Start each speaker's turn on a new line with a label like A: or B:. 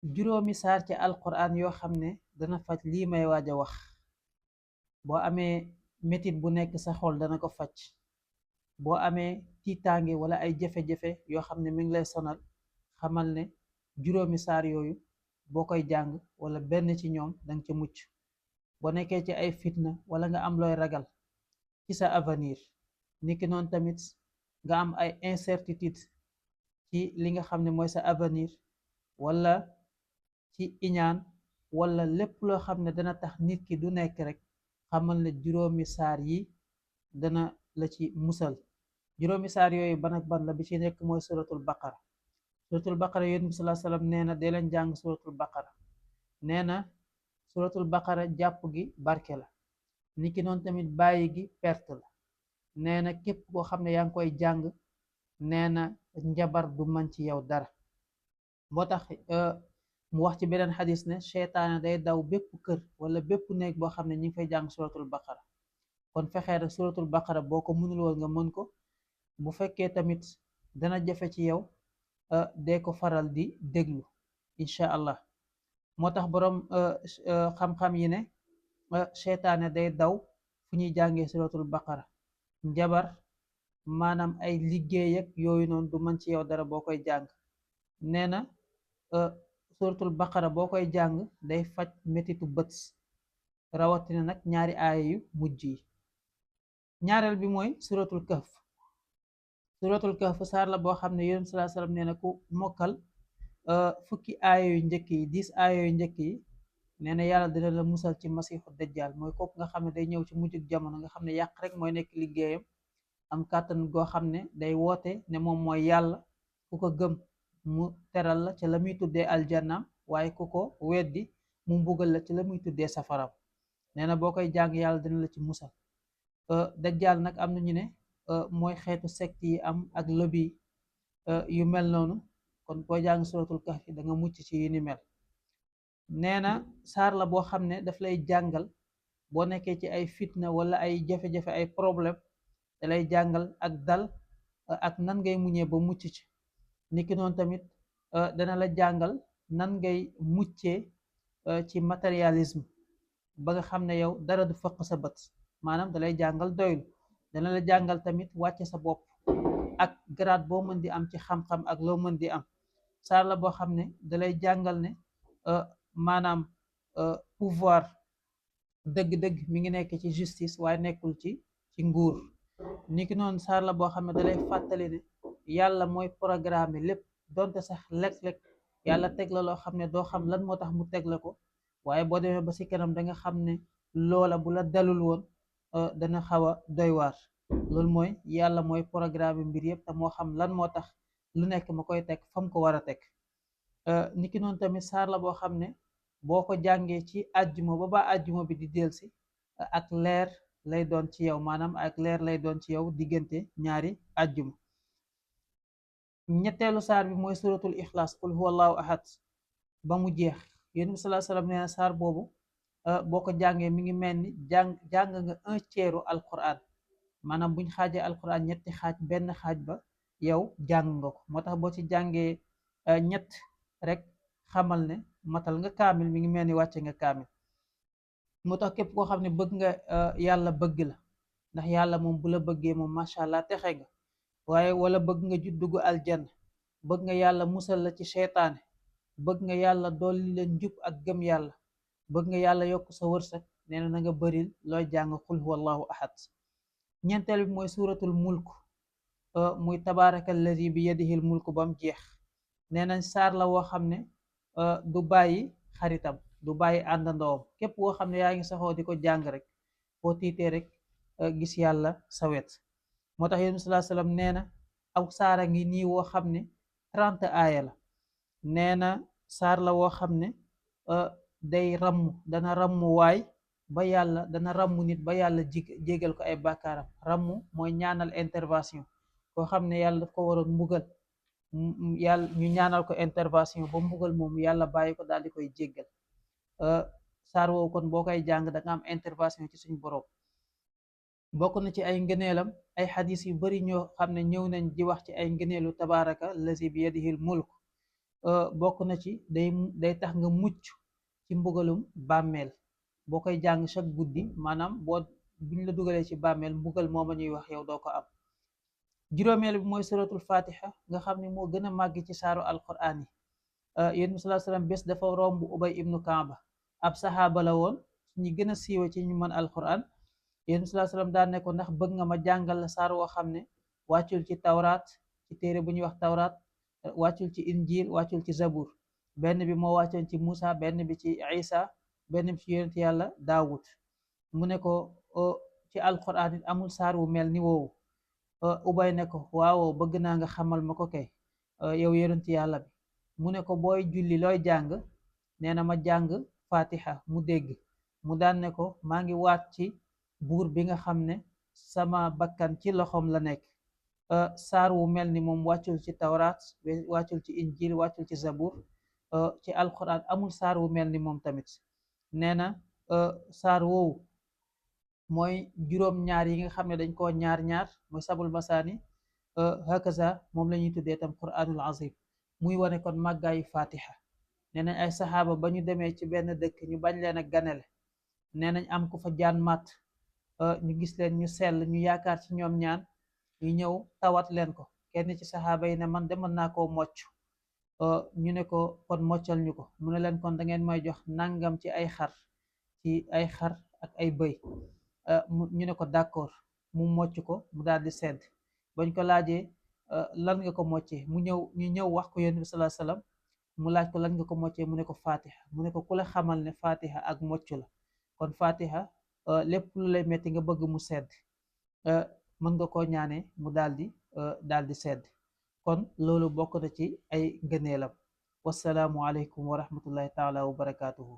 A: juróomi saar ci alquran yoo xam ne dana faj lii may waaj a wax. boo amee metit bu nekk sa xol dana ko faj. boo amee tiitaange wala ay jafe-jafe yoo xam ne mi ngi lay sonal, xamal ne juróomi saar yooyu boo koy jàng wala benn ci ñoom danga ca mucc. boo nekkee ci ay fitna wala nga am looy ragal ci sa avenir, niki noonu tamit nga am ay incertitude ci li nga xam ne mooy sa avenir, wala ci iñaan, wala lépp loo xam ne dana tax nit ki du nekk rek, xamal ne juróomi saar yi dana la ci musal. juróomi saar yooyu ban ak ban la? bi ci nekk mooy suratul baqara. suratul baqara yonent bi salaa salaam nee na dee leen jàng suratul baqara. nee na suratul baqara jàpp gi barke la, niki noonu tamit bàyyi gi perte la. nee na képp koo xam ne yaa ngi koy jàng, nee na njabar du man ci yow dara. moo tax mu wax ci beneen xadis ne seytaane day daw bépp kër wala bépp néeg boo xam ne ñi ngi fay jàng suratul baqara. kon fexee rek suratul baqara boo ko mënul woon nga mën ko. bu fekkee tamit dana jafe ci yow, dee ko faral di déglu incha allah. moo tax boroom xam-xam yi ne seytaane day daw fu ñuy jàngee suratul baqara. njabar, maanaam ay liggéey ak yooyu noonu du mën ci yow dara boo koy jàng. nee na suratul baqara boo koy jàng day faj metitu bët, rawatina nag ñaari aaya yu mujj yi. ñaareel bi mooy suratul kahf. suratul kahf saar la boo xam ne yonent salaa salaam nee na ku mokkal fukki aaya yu njëkk yi 10 aaya yu njëkk yi, nee na yàlla dina la musal ci masiixu dajjal. mooy kooku nga xam ne day ñëw ci mujjug jamono, nga xam ne yàq rek mooy nekk liggéeyam, am kàttan goo xam ne day woote ne moom mooy yàlla. ku ko gëm mu teral la ca la muy tuddee aljannaam, waaye ku ko weddi mu mbugal la ci la muy tuddee safaram. nee na boo koy jàng yàlla dina la ci musal. dajjal nag am na ñu ne mooy xeetu secte yi am ak lobby yu mel noonu. kon boo jàng suratul kahfi da nga mucc ci yu ni mel. nee na saar la boo xam ne daf lay jàngal boo nekkee ci ay fitna wala ay jafe-jafe, ay problème, da lay jàngal ak dal ak nan ngay muñee ba mucc ci. niki noonu tamit dana la jàngal nan ngay muccee ci matérialisme, ba nga xam ne yow dara du fëq sa bët. maanaam dalay jàngal doylu. dana la jàngal tamit wàcce sa bopp ak grade boo mën di am ci xam-xam ak loo mën di am. saar la boo xam ne dalay jàngal ne maanaam pouvoir dëgg-dëgg mi ngi nekk ci justice, waaye nekkul ci nguur. niki noonu saar la boo xam ne dalay fàttali ne yàlla mooy programme lépp, donte sax léeg-léeg yàlla teg la loo xam ne doo xam lan moo tax mu teg la ko, waaye boo demee ba ci kanam danga xam ne loola bu la dalul woon dana xaw a doy waar. loolu mooy yàlla mooy programme mbir yëpp, te moo xam lan moo tax lu nekk ma koy teg fam ko war a teg. niki noonu tamit saar la boo xam ne boo ko jàngee ci àjjuma ba àjjuma bi di delsi, ak leer lay doon ci yow, maanaam ak leer lay doon ci yow diggante ñaari àjjuma. ñetteelu saar bi mooy suratul ixlaas, qul huwa allahu ahad, ba mu jeex. yonent bi salaa salaam nee na saar boobu boo ko jàngee mi ngi mel ni jàng nga 1/3 alquran. maanaam buñ xaajee alquran ñetti xaaj, benn xaaj ba yow jàng nga ko. moo tax boo ci jàngee ñett rek, xamal ne matal nga kaamil, mi ngi mel ni wàcce nga kaamil. moo tax képp koo xam ne bëgg nga yàlla bëgg la, ndax yàlla moom bu la bëggee moom macha allah texe nga. waaye wala bëgg nga dugg aljanna, bëgg nga yàlla musal la ci seytaane, bëgg nga yàlla dolli la njub ak gëm yàlla, bëgg nga yàlla yokk sa wërsëg, nee na nga bëril looy jàng qul huwa allahu ahad. ñeenteel bi mooy suratul mulk, muy tabaraka alladi bi yadihil mulk bam jeex. nee nañ saar la woo xam ne du bàyyi xaritam, du bàyyi àndandoom. képp woo xam ne yaa ngi saxoo di ko jàng rek, boo tiitee rek gis yàlla sa wet. moo tax yonent bi salaa salaam nee na aw saara ngi nii woo xam ne 30 aaya la. nee na saar la woo xam ne day ramm, dana ramm waay ba yàlla, dana ramm nit ba yàlla jégal ko ay bàkkaaram. ramm mooy ñaanal intervention. koo xam ne yàlla daf ko waroon mbugal, yàlla ñu ñaanal ko intervention ba mbugal moom yàlla bàyyi ko daal di koy jéggal. saar woowu kon boo koy jàng da nga am intervention ci suñu borom. bokk na ci ay ngëneelam ay xadis yu bari ñoo xam ne ñëw nañ di wax ci ay ngëneelu tabaraka lazi bi yadihil mulk. bokk na ci day tax nga mucc ci mbugalum bàmmeel boo koy jàng chaque guddi maanaam buñ la dugalee ci bàmmeel mbugal mooma ñuy wax yow doo ko am. juróomeel bi mooy suratul fatiha nga xam ne moo gën a màgg ci saaru alquran yi. yonent bi sallallahu alayhi wasallam bés dafa romb ubay ibnu kaaba, ab saxaaba la woon ñi gën a siiwa ci ñu mën alquran. yonent bi sallallahu alayhi wasallam daan ne ko ndax bëgg nga ma jàngal la saar woo xam ne wàccul ci tawraat, ci téere bu ñuy wax tawraat, wàccul ci injil, wàccul ci zabur. benn bi moo wàccoon ci Musa, benn bi ci Isa, benn bi ci yonent yàlla Daawud. mu ne ko ci alquran it amul saar wu mel ni woowu. ubay ne ko waaw bëgg naa nga xamal ma ko kay yow yonent yàlla bi. mu ne ko booy julli looy jàng? nee na ma jàng fatiha. mu dégg mu daan ne ko maa ngi waat ci buur bi nga xam ne sama bakkan ci loxoom la nekk. saar wu mel ni moom wàccul ci tawraat, wàccul ci injil, wàccul ci zabur. ci alquran amul saar wu mel ni moom tamit. nee na saar woowu mooy juróom ñaar yi nga xam ne dañ koo ñaar ñaar mooy sabul masaani. hakaza moom la ñuy tuddee tam quranul azim, muy wane kon màggaayu fatiha. nee nañ ay saxaaba ba ñu demee ci benn dëkk ñu bañ leen a ganale, nee nañ am ku fa jaan màtt, ñu gis leen ñu sell ñu yaakaar ci ñoom ñaan, ñu ñëw tawat leen ko. kenn ci saxaaba yi ne man de mën naa koo mocc. ñu ne ko kon moccal ñu ko. mu ne leen kon da ngeen may jox nangam ci ay xar, ak ay bëy. ñu ne ko d'accord. mu mocc ko mu daal di sedd. bañ ko laajee lan nga ko moccee, ñu ñëw wax ko yonent bi sallallahu alayhi wasallam. mu laaj ko lan nga ko moccee, mu ne ko fatiha. mu ne ko ku la xamal ne fatiha ak mocc la? kon fatiha lépp lu lay metti nga bëgg mu sedd, mën nga koo ñaane mu daal di sedd. kon loolu bokk na ci ay ngëneelam. wasalaamu aleykum wa rahmatullahi taala wa barakatuhu.